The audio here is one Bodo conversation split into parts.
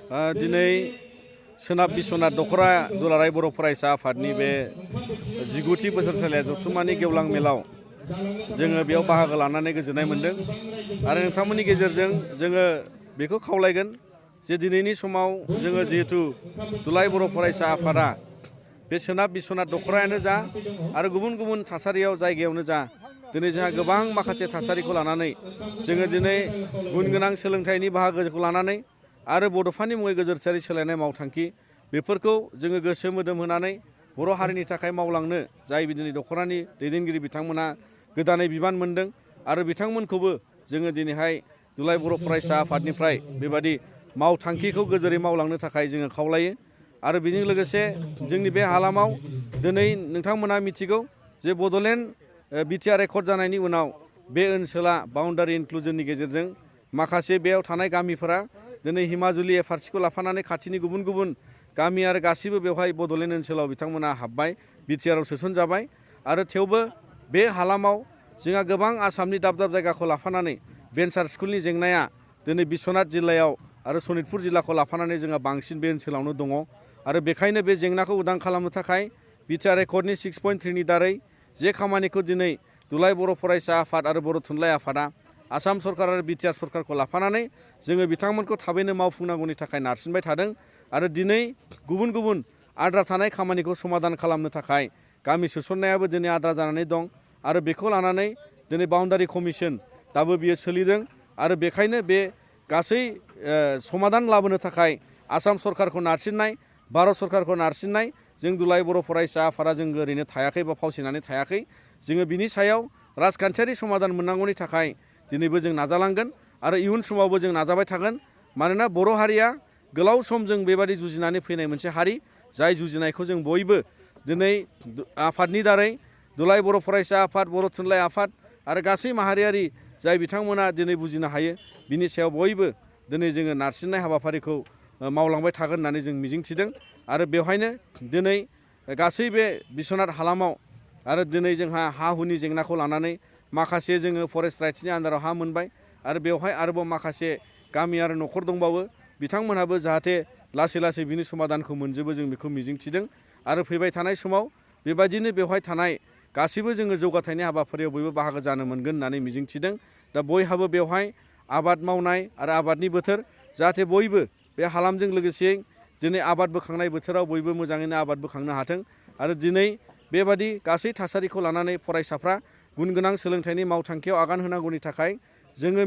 दिनै सोनाब बिश्वनाथ दख'रा दुलाराय बर' फरायसा आफादनि बे 19थि बोसोरसालिया जथुम्मानि गेवलां मेलाव जोङो बेयाव बाहागो लानानै गोजोननाय मोन्दों आरो नोंथांमोननि गेजेरजों जोङो बेखौ खावलायगोन जे दिनैनि समाव जोङो जिहेथु दुलाराय बर' फरायसा आफादा बे सोनाब बिश्वनाथ दख'रायानो जा आरो गुबुन गुबुन थासारियाव जायगायावनो जा दिनै जोंहा गोबां माखासे थासारिखौ लानानै जोङो दिनै गुन गोनां सोलोंथाइनि बाहागोखौ लानानै आरो बड'फानि मुङै गोजोरथियारि सोलायनाय मावथांखि बेफोरखौ जोङो गोसो मोदोम होनानै बर' हारिनि थाखाय मावलांनो जाय दिनै दख'रानि दैदेनगिरि बिथांमोना गोदानै बिबान मोन्दों आरो बिथांमोनखौबो जोङो दिनैहाय दुलाराय बर' फरायसा आफादनिफ्राय बेबादि मावथांखिखौ गोजोरै मावलांनो थाखाय जोङो खावलायो आरो बेजों लोगोसे जोंनि बे हालामाव दिनै नोंथांमोना मिथिगौ जे बड'लेण्ड बिटिआर रेकर्ड जानायनि उनाव बे ओनसोला बाउन्डारि इनक्लुजननि गेजेरजों माखासे बेयाव थानाय गामिफोरा दिनै हिमाजुलि एफआरसिखौ लाफानानै खाथिनि गुबुन गुबुन गामि आरो गासिबो बेवहाय बड'लेण्ड ओनसोलाव बिथांमोना हाबबाय बिटिआरआव सोसनजाबाय आरो थेवबो बे हालामाव जोंहा गोबां आसामनि दाब दाब जायगाखौ लाफानानै भेन्सार स्कुलनि जेंनाया दिनै बिश्वनाथ जिल्लायाव आरो सनितपुर जिल्लाखौ लाफानानै जोंहा बांसिन बे ओनसोलावनो दङ आरो बेखायनो बे जेंनाखौ उदां खालामनो थाखाय बिटिआर रेकर्डनि 6.3नि दारै जे खामानिखौ दिनै दुलाराय बर' फरायसा आफाद आरो बर' थुनलाइ आफादा आसाम सरकार आरो बिटिआर सरकारखौ लाफानानै जोङो बिथांमोनखौ थाबैनो मावफुंनांगौनि थाखाय नारसिनबाय थादों आरो दिनै गुबुन गुबुन आद्रा थानाय खामानिखौ समाधान खालामनो थाखाय गामि सोसननायाबो दिनै आद्रा जानानै दं आरो बेखौ लानानै दिनै बाउन्डारि कमिसन दाबो बियो सोलिदों आरो बेखायनो बे गासै समाधान लाबोनो थाखाय आसाम सरकारखौ नारसिननाय भारत सरकारखौ नारसिननाय जों दुलाराय बर' फरायसा आफादा जों ओरैनो थायाखै बा फावसायनानै थायाखै जोङो बिनि सायाव राजखान्थियारि समाधान मोननांगौनि थाखाय दिनैबो जों नाजालांगोन आरो इयुन समावबो जों नाजाबाय थागोन मानोना बर' हारिया गोलाव सम जों बेबादि जुजिनानै फैनाय मोनसे हारि जाय जुजिनायखौ जों बयबो दिनै आफादनि दारै दुलाराय बर' फरायसा आफाद बर' थुनलाइ आफाद आरो गासै माहारियारि जाय बिथांमोना दिनै बुजिनो हायो बिनि सायाव बयबो दिनै जोङो नारसिननाय हाबाफारिखौ मावलांबाय थागोन होननानै जों मिजिंथिदों आरो बेवहायनो दिनै गासै बे बिश्वनाथ हालामाव आरो दिनै जोंहा हा हुनि जेंनाखौ लानानै माखासे जोङो फरेस्ट राइट्सनि आन्दाराव हा मोनबाय आरो बेवहाय आरोबाव माखासे गामि आरो न'खर दंबावो बिथांमोनहाबो जाहाथे लासै लासै बिनि समाधानखौ मोनजोबो जों बेखौ मिजिंथिदों आरो फैबाय थानाय समाव बेबायदिनो बेवहाय थानाय गासैबो जोङो जौगाथायनि हाबाफारियाव बयबो बाहागो जानो मोनगोन होननानै मिजिंथिदों दा बयहाबो बेवहाय आबाद मावनाय आरो आबादनि बोथोर जाहाथे बयबो बे हालामजों लोगोसे दिनै आबाद बोखांनाय बोथोराव बयबो मोजाङैनो आबाद बोखांनो हाथों आरो दिनै बेबादि गासै थासारिखौ लानानै फरायसाफ्रा गुन गोनां सोलोंथाइनि मावथांखियाव आगान होनांगौनि थाखाय जोङो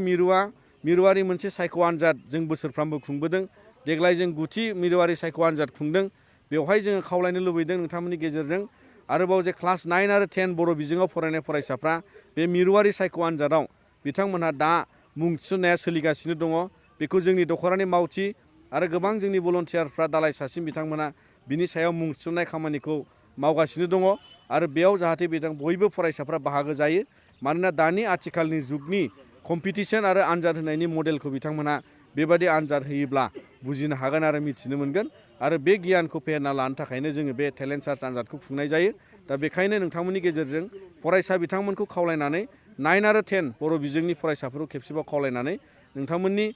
मिरुआरि मोनसे सायख' आनजाद जों बोसोरफ्रोमबो खुंबोदों देग्लाय जों 9थि मिरुआरि सायख' आनजाद खुंदों बेवहाय जोङो खावलायनो लुबैदों नोंथांमोननि गेजेरजों आरोबाव जे क्लास 9 आरो 10 बर' बिजोङाव फरायनाय फरायसाफ्रा बे मिरुआरि सायख' आनजादाव बिथांमोनहा दा मुं थिसननाया सोलिगासिनो दङ बेखौ जोंनि दख'रानि मावथि आरो गोबां जोंनि भलन्टियारफ्रा दालाइ सासिम बिथांमोना बिनि सायाव मुं थिसननाय खामानिखौ मावगासिनो दङ आरो बेयाव जाहाथे बयबो फरायसाफ्रा बाहागो जायो मानोना दानि आथिखालनि जुगनि कम्पिटिसन आरो आनजाद होनायनि मडेलखौ बिथांमोनहा बेबादि आनजाद होयोब्ला बुजिनो हागोन आरो मिथिनो मोनगोन आरो बे गियानखौ फेहेरना लानो थाखायनो जोङो बे टेलेन्ट सार्च आनजादखौ खुंनाय जायो दा बेखायनो नोंथांमोननि गेजेरजों फरायसा बिथांमोनखौ खावलायनानै 9 आरो 10 बर' बिजोंनि फरायसाफोरखौ खेबसेबाव खावलायनानै नोंथांमोननि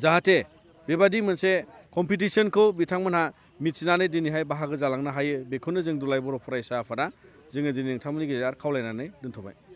जाहाथे बेबादि मोनसे कम्पिटिसनखौ बिथांमोनहा मिथिनानै दिनैहाय बाहागो जालांनो हायो बेखौनो जों दुलाराय बर' फरायसा आफादा जोङो दिनै नोंथांमोननि गेजेराव खावलायनानै दोनथ'बाय।